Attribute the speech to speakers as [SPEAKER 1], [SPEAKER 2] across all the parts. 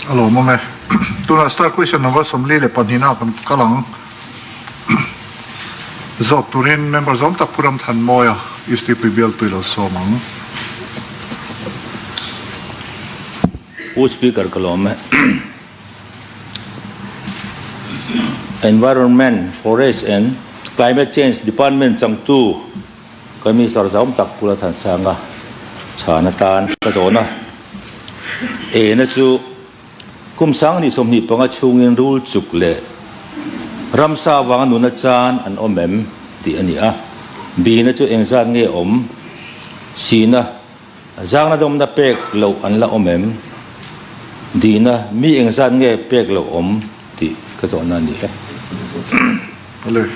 [SPEAKER 1] A lawmawm e. Tunah star question number 42 na kan kal ang. Zawt turin member zawm tak Pu Ramthanmawia, East Tripuri bialtu i lo sawm ang.
[SPEAKER 2] Pu Speaker ka lawm e. Environment, Forest and Climate Change Department changtu ka Minister zawm tak Pu Lalthansanga chhan atan ka zawn a. Ena chu Kum 2025 chhungin rul chuk leh ramsa vanga nuna chan an awm em tih a ni a. Bina chu engzat nge awm? Sina, zangna dawmna pek loh an la awm em? Dina, mi engzat nge pek loh awm tih ka zawhna a ni e.
[SPEAKER 1] Awle.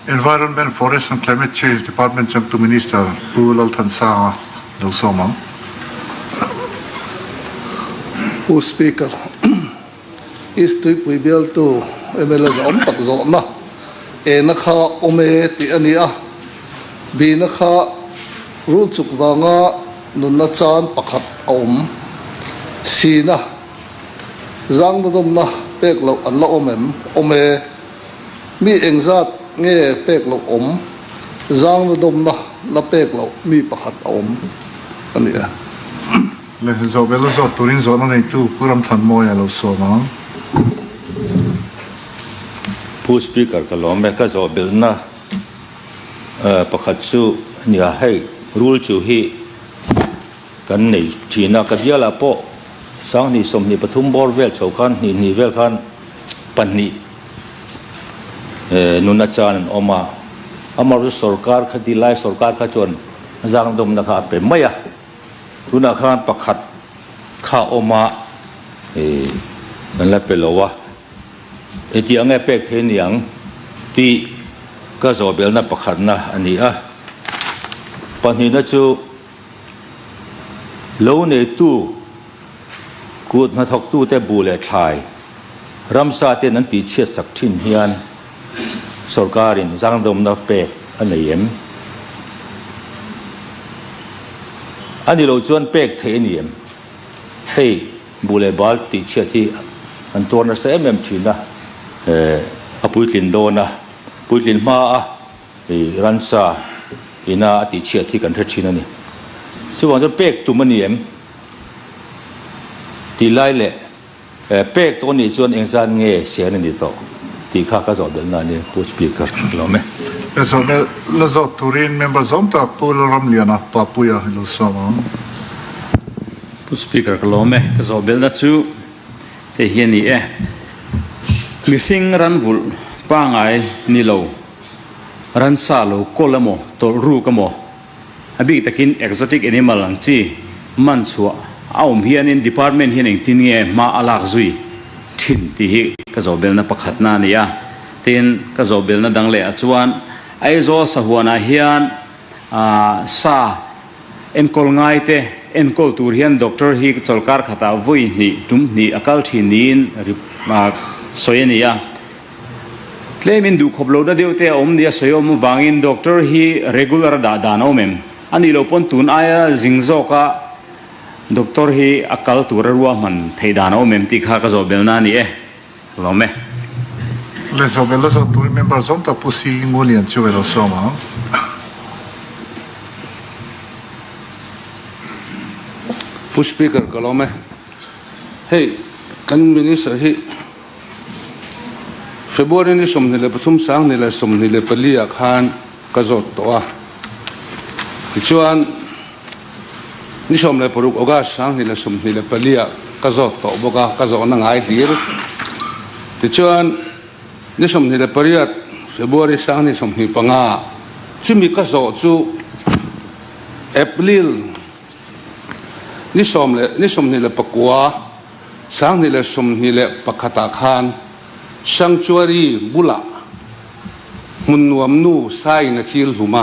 [SPEAKER 1] Environment, Forest and Climate Change Department changtu Minister Pu Lalthansanga lo sawm ang.
[SPEAKER 3] Pu Speaker, East Tuipui bialtu mla zawm tak zawhna ena kha awm e tih a ni a, bina kha rul chuk vanga nunna chan pakhat a awm sina zangdawmna pek loh an la awm em? Awm e. Mi engzat nge pek loh awm? Zangna dawmna la pek loh mi pakhat a awm a ni e.
[SPEAKER 1] Le zawhbel a zawt turin zawhna neitu Pu Ramthanmawia a lo sawm ang.
[SPEAKER 2] Pu Speaker ka lawm e, ka zawhbelna pakhat chu nia hei rule chu hi kan nei thin a, ka bialah pawh 2023 bawr vel chho khan hnih hnih vel khan pahnih nuna chan an awm a, amaherawhchu sorkar kha ti lai sorkar kha chuan zangdawmna kha a pe mai a, tunah khan pakhat kha a awm a kan la pe lo a, heti ang nge pek thei niang tih ka zawhbelna pakhatna a ni a, pahnihna chu Lo neitu kut hnathawktute bu leh thlai ramsa ten an tihchhiat sak thin hian sorkarin zangdawmna pek a nei em? A ni lo chuan pek theih a ni em? Hei bu leh bal tihchhiat hi an tuar nasa em em thin a, a puitlin dawn a, puitlin hma a. Hei ransa ina a tihchhiat hi kan hre thin a ni. Chuvang chuan pek tum a ni em? Tih lai leh pek tawh a nih chuan engzat nge sian a ni tawh tih kha ka zawh belhna a ni Pu Speaker.
[SPEAKER 1] Lawm e. Ka zawh belh la zawt turin member zawm tak Pu Lalramliana Papuia i lo sawm ang.
[SPEAKER 4] Pu Speaker ka lawm e. Ka zawh belhna chu hei hi a ni e. Mihring ranvulh pangai ni lo. Ransa lo kawl emaw, tawlh ruk emaw, a bik takin exotic animal ang chi man chhuah a awm hianin department hian engtin nge hma a lak zui thin tih hi ka zawhbelna pakhatna a ni a. Tin, ka zawhbelna dang leh ah chuan Aizawl sahuanah hian sa enkawl ngai te enkawl tur hian doctor hi chawlkar khatah vawi hnih tum hnih a kal thin niin sawi a ni a. Tlemin duhkhawp lohna deuh te a awm nia sawi awm avangin doctor hi regular a dah dan a awm em? A nih loh pawn tun aia zing zawka doctor hi a kal tur a ruahman theih dan a awm em tih kha ka zawh belna a ni e. Ka lawm e.
[SPEAKER 1] Le zawh bel a zawh turin member zawng tak Pu Si Ngulian chu elo sawm ang.
[SPEAKER 5] Pu Speaker ka lawm e. Hei kan Minister hi February ni 23 2024 ah khan ka zawt tawh a. Tichuan ni 16 August 2024 ah ka zawt tawh bawk a, ka zawhna ngai hlir. Tichuan ni 28 February 2025 chumi ka zawh chu April ni sawm leh ni 29 2021 ah khan Sanctuary bulah hmun nuam nu saiin a chil hlum a,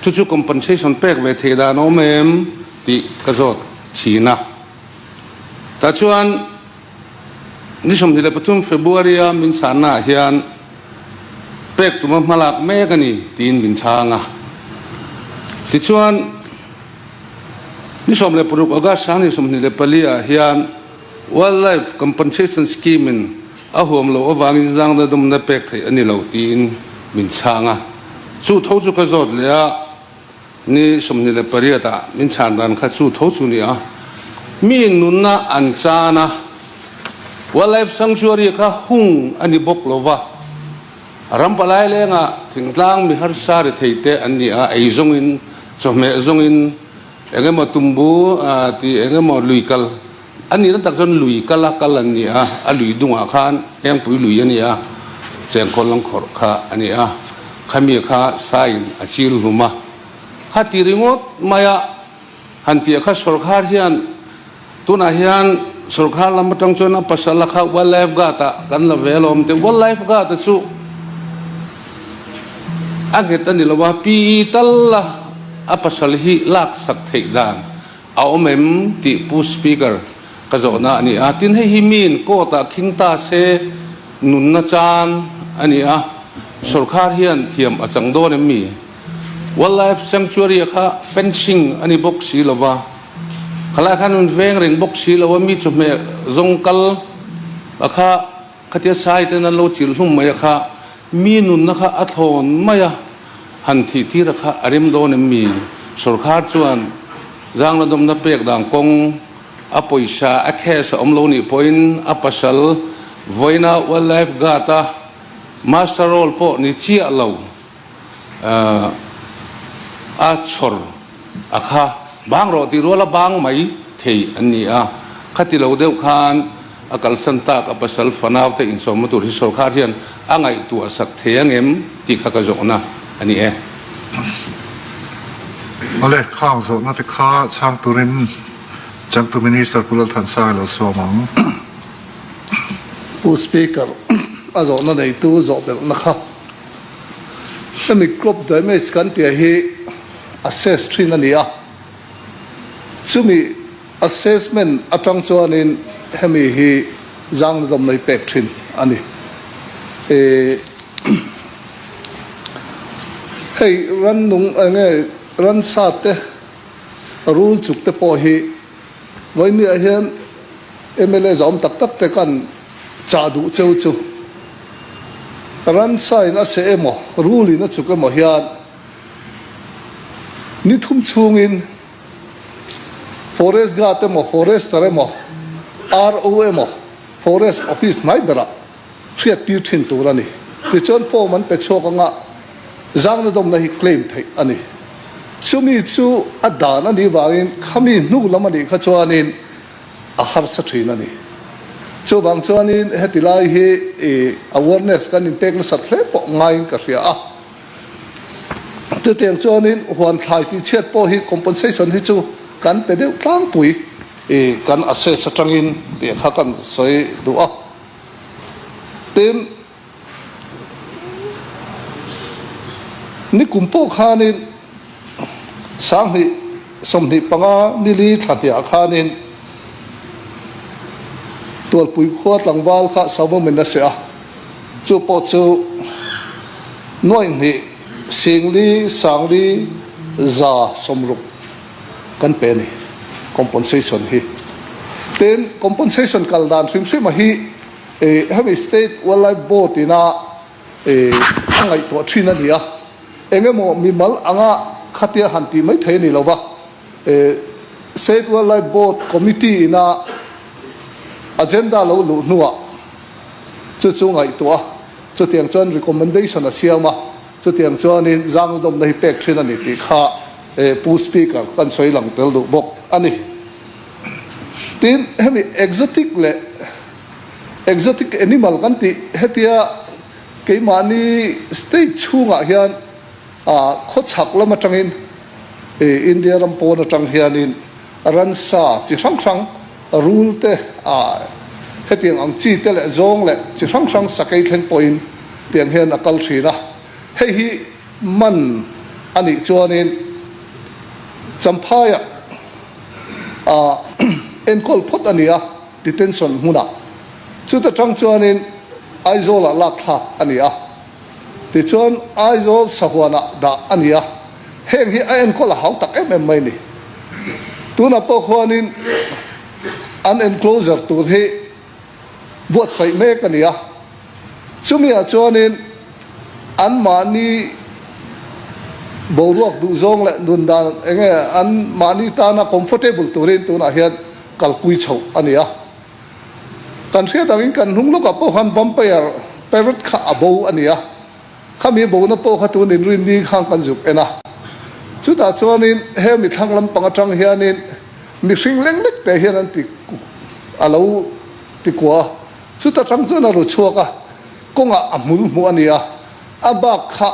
[SPEAKER 5] chu chu compensation pek ve theih dan a awm em tih ka zawt thin a. Tah chuan ni 23 February a min chhanna ah hian pek tuma hmalak mek a ni tiin min chhang a. Tichuan. Ni 16 August 2024 ah hian Wildlife Compensation Scheme in a huam loh avangin zangna dumna pek theih a ni lo tiin min chhang a. Chu tho chu ka zawt leh a, ni 28 ah min chhan dan kha chu tho chu ni a. Mi nunna an chan a, Wildlife Sanctuary kha hung a ni bawk lo va, ram palai lengah thingtlang mi harsa ri thei te an ni a, ei zawngin, chawhmeh zawngin, eng emaw tumbu tih eng emaw lui kal a nihna tak chuan lui kal a kal an ni a, a lui dungah khan Engpui lui a ni a, chengkawl lang khawrh kha a ni a, khami kha saiin a chil hlum a, kha ti ringawt mai a han tih kha sawrkhar hian tunah hian sawrkhar lam atang chuan a pasal a kha wildlife guard ah kan la ve alawm tih wildlife guard a chu a nghet a ni lo a, PE tal a a pasal hi lak sak theih dan a awm em tih Pu Speaker ka zawhna a ni a. Tin, hei hi miin court ah khing ta se nunna chan a ni a, sawrkhar hian thiam a chang dawn em mi? Wildlife Sanctuary a kha fencing a ni bawk si lo va, khalai khan an veng reng bawk si lo a, mi chawhmeh zawng kal a kha Khatia sai ten an lo chilh hlum mai a kha, mi nunna kha a thlawn mai a, han thih tir a kha a rem dawn em mi? Sorkar chuan zangna dawmna pek dan kawng a pawisa a cash a awm lo nih pawhin a pasal vawiina wildlife guard a master roll pawh ni chiah lo a chhawr a kha bang rawh tih ruala bang mai thei an ni a, khati lo deuh khan a kalsan tak a pasal fanau te insawmna tur hi sawrkhar hian a ngaihtuah sak thei ang em tih kha ka zawhna a ni e.
[SPEAKER 1] Awle, khang zawhna te kha chhang turin Changtu Minister Pu Lalthansanga lo sawm ang.
[SPEAKER 3] Pu Speaker, a zawhna neitu zawh belhna kha Hemi crop damage kan tih hi assess thin a ni a, chumi assessment atang chuanin hemi hi zangna dawm mai pek thin a ni. Hei rannung enge ransa te rul chuk te pawh hi vawinia hian mla zawm tak tak te kan chah duh cheu chu ransa in a seh emaw rul in a chuk emaw hian ni thum chhungin forest guard emaw forester emaw RO emaw forest office hnai berah hriat tir thin tur a ni. Tichuan form an pe chhuak anga zangna dawmna hi claim theih a ni. Chumi chu a dan a nih vangin khami hnu lam a nih kha chuanin a harsa thin a ni. Chuvang chuanin heti lai hi awareness kan inpek nasat hle pawh ngaiin ka hria a. Chutiang chuanin huan thlai tihchhiat pawh hi compensation hi chu kan pe deuh tlangpui kan assess atangin tih kha kan sawi duh a. Tin, nikum pawh khanin 2025 nili thla hniah khanin Tualpui khua tlangval kha Savawmin a seh a, chu pawh chu nuaihnih singli sangli 160 kan pe a ni compensation hi. Tin, compensation kal dan hrim hrim a hi hemi State Wildlife Board ina a ngaihtuah thin a ni a, eng emaw mimal anga khatia han tih mai thei a ni lo va, State Wildlife Board Committee ina agenda lo luh hnuah chu chu ngaihtuah a, chutiang chuan recommendation a siam a, chutiang chuanin zangdawmna hi pek thin a ni tih kha Pu Speaker kan sawi lang tel duh bawk a ni. Tin, hemi exotic leh exotic animal kan tih hetia keimahni state chhungah hian khawchhak lam atangin India ram pawn atang hianin ransa chi hrang hrang rul te hetiang ang chi te leh zawng leh chi hrang hrang sakei thleng pawhin tiang hian a kal thin a, hei hi Man a nih chuanin Champhaiah enkawl phawt a ni a, detention hmunah. Chuta tang chuanin Aizawlah lak thlak a ni a, tichuan Aizawl sahuanah dah a ni a, heng hi a enkawl a hau tak em em mai a ni. Tunah pawh khuanin. an enclosure tur hi buatsaih mek a ni a, chumiah chuanin anmahni boruak duhzawng leh nun dan eng nge anmahni tana comfortable turin tunah hian kalpui chhoh a ni a. Kan hriat angin kan hnung lawkah pawh khan vampire parrot kha a bo a ni a, khami bona pawh kha tun inrinni khan kan zuk en a. Chutah chuanin he mithlang lampang atang hianin mihring leng lek te hian an ti a lo ti kua a, chuta tang chuan a ru chhuak a, kawngah a hmul hmuh a ni a, a bak kha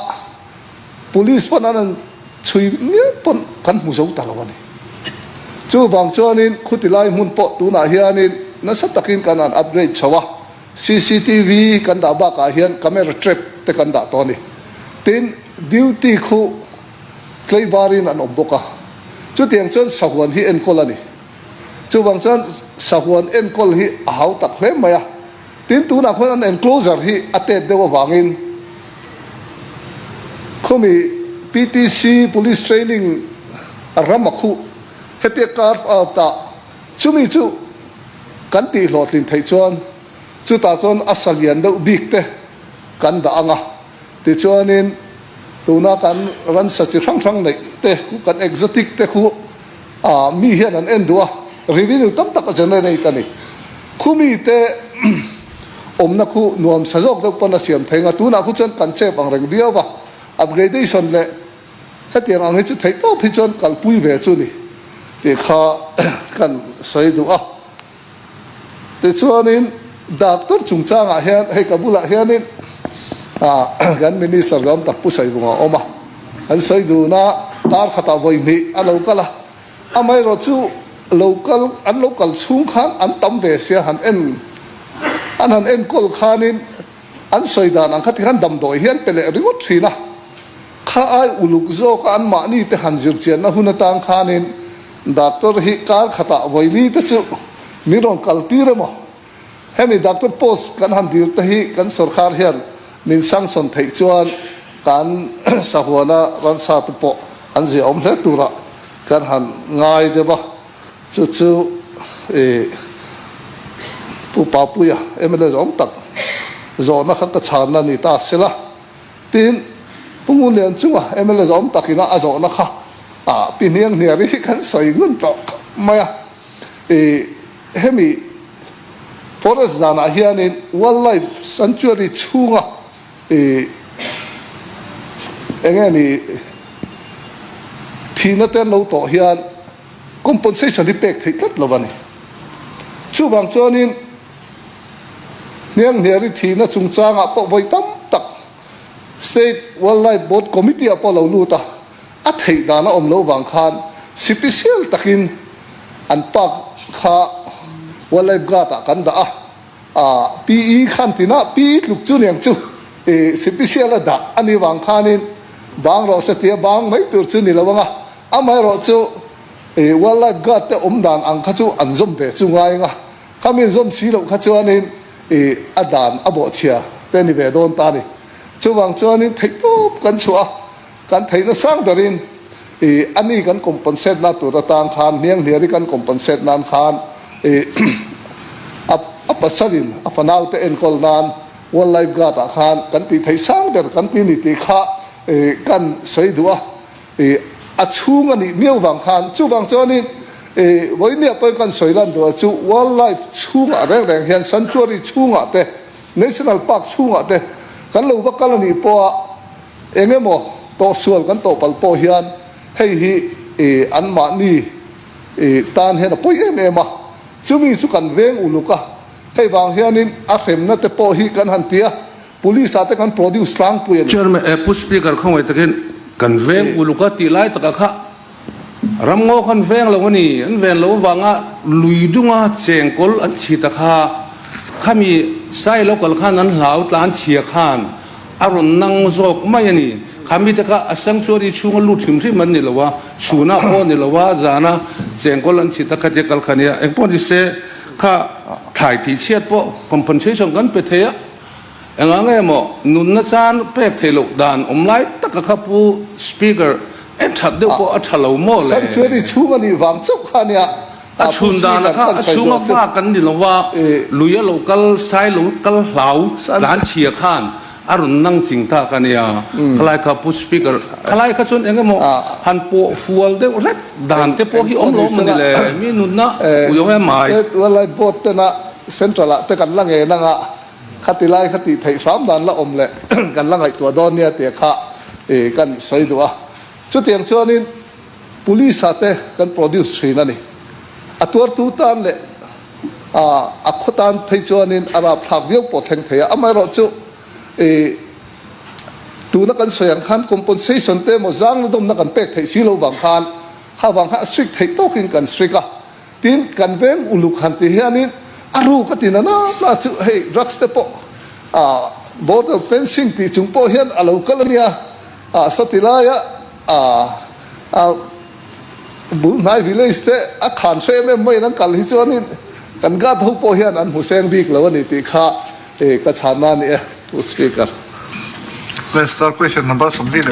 [SPEAKER 3] Police pawn an han chhui miau pawn kan hmu zo ta lo a ni. Chuvang chuanin khuti lai hmun pawh tunah hianin nasa takin kan han upgrade chho a, cctv kan dah bakah hian camera trap te kan dah tawh a ni. Tin, duty khu tleivarin an awm bawk a, chutiang chuan sahuan hi enkawl a ni. Chuvang chuan sahuan enkawl hi a hau tak hle mai a. Tin, tunah khuan an enclosure hi a tet deuh avangin khawmi PTC, Police Training, ram a khuh hetia carve out a, chumi chu kan tih hlawhtlin theih chuan chutah chuan a sa lian deuh bik te kan dah ang a. Tichuanin tuna kan ransa chi hrang hrang neih te khu kan exotic te khu ah mi hian an en duh a, revenue tam tak a generate a ni. Khu mi te awmna khu nuam sa zawk deuh pawn a siam thei ang a, tunah khu chuan kan chep ang reng viau va, upgradation leh hetiang ang hi chu theih tawp hi chuan kalpui ve chu ni tih kha kan sawi duh a. Tichuanin doctor chungchangah hian hei ka bulah hianin kan minister zawm tak Pu Saivunga a awm a, an sawi dun a, tar khatah vawi hnih a lo kal a, amaherawh chu lo kal an lo kal chhung khan an tam ve sia han en an han enkawl khanin an sawi dan ang kha tikhan damdawi hi an pe leh ringawt thin a, kha ai uluk zawka anmahni te han zirchianna hun atang khanin Doctor hi kar khatah vawili te chu min rawn kal tir emaw? Hemi doctor post kan han dil te hi kan sorkar hian min sanction theih chuan kan sahuana ransa te pawh an ziahawm hle turah kan han ngai deuh a, chu chu i Pu Papuia mla zawng tak zawhna kha ka chhanna ni ta sela. Tin, Pu Ngunlian chunga mla zawm takina a zawhna kha ah pi hniang hniar hi kan sawi ngun tawh khawp mai a. I hemi forest danah hianin wildlife sanctuary chhunga i eng nge ni thihna te an lo tawh hian compensation hi pek theih tlat lo a ni. Chuvang chuanin. Hnianghniari thihna chungchangah pawh vawi tam tak State Wildlife Board Committee ah pawh lo lut a, a theih dan a awm loh vang khan sipisial takin an park kha Wildlife Guard ah kan dah a, ah PE khan tinah PE tluk chu niang chu ih sipisial a dah a nih vang khanin bang rawh se tia bang mai tur chu ni lo ang a, amaherawh chu ih Wildlife Guard te awm dan ang kha chu an zawm ve chu ngai ang a. Kha min zawm si loh kha chuanin i a dan a bawhchhia te ni ve dawn ta a ni. Chuvang chuanin theihtawp kan chhuah a, kan theihna sang berin i a ni kan compensate na tur atang khan hnianghniari kan compensate nan khan i a a pasalin a fanau te enkawl nan wildlife guard ah khan kan tih theih sang ber kan ti ni tih kha i kan sawi duh a. I a chhung a nih miau vang khan chuvang chuanin i vawinia pawhin kan sawi lan duh a chu wildlife chhungah reng reng hian sanctuary chhungah te national park chhungah te kan lo va kal a nih pawha eng emaw tawhsual kan tawhpalh pawh hian hei hi i anmahni i tan hian a pawi em em a chumi chu kan veng uluk a hei vang hianin a hremna te pawh hi kan han ti a. Police ah te kan produce tlangpui a ni.
[SPEAKER 5] Chairman, eh Pu Speaker khawngaih takin kan veng uluk a tih lai takah kha ramngaw khan veng lo a ni, an ven lo avanga lui dunga chengkawl an chhi ta kha khami sai lo kal khan an hlau tlan chhia khan a rawn nang zawk mai a ni. Khami te kha a sanctuary chhunga lut hrim hrim an ni lo a, chhunah pawh a ni lo a, zana chengkawl an chhi ta kha tia kal kha nia. Engpawh ni se kha thlai tih chhiat pawh compensation kan pe thei a. Engah nge maw nunna chan pek theih loh dan awm lai taka kha Pu Speaker en that deuh pawh a tha lo maw le?
[SPEAKER 3] Sanctuary chhung a nih vang chauh kha ania.
[SPEAKER 5] A chhun dan a kha a chhunga vak an ni lo va, lui a lo kal sai lo kal hlau tlan chhia khan a rawn nang ching ta ka nia. Khalai kha Pu Speaker, khalai kha chuan eng emaw han pawh fual deuh hlek dan te pawh hi awm lo maw ni le, mi nunna ui awm em mai.
[SPEAKER 3] Lai board tena Central ah te kan la ngen anga khati lai kha tih theih hram dan la awm leh kan la ngaihtuah dawn nia tih kha kan sawi duh a. Chutiang chuanin Police ah te kan produce thin a ni. A tuartu tan leh a khaw tan phei chuanin a rapthlak viau pawh thleng thei a. Amaherawhchu ih tuna kan sawi ang khan compensation te emaw zang la dawmna kan pek theih si lo vang khan kha vang kha a strict theih tawkin kan strict a. Tin, kan veng uluk han ti hianin a ruk a ti na na na chu hei drugs te pawh ah border fencing tih chung pawh hian a lo kal a nia. Ah sawti laia ah ah bul hnai village te a khan hre em em maiin an kal hi chuanin kan guard ho pawh hian an hmu seng bik lo a ni tih kha eh ka chhanna a ni e Pu Speaker.
[SPEAKER 1] Let's start question number 23.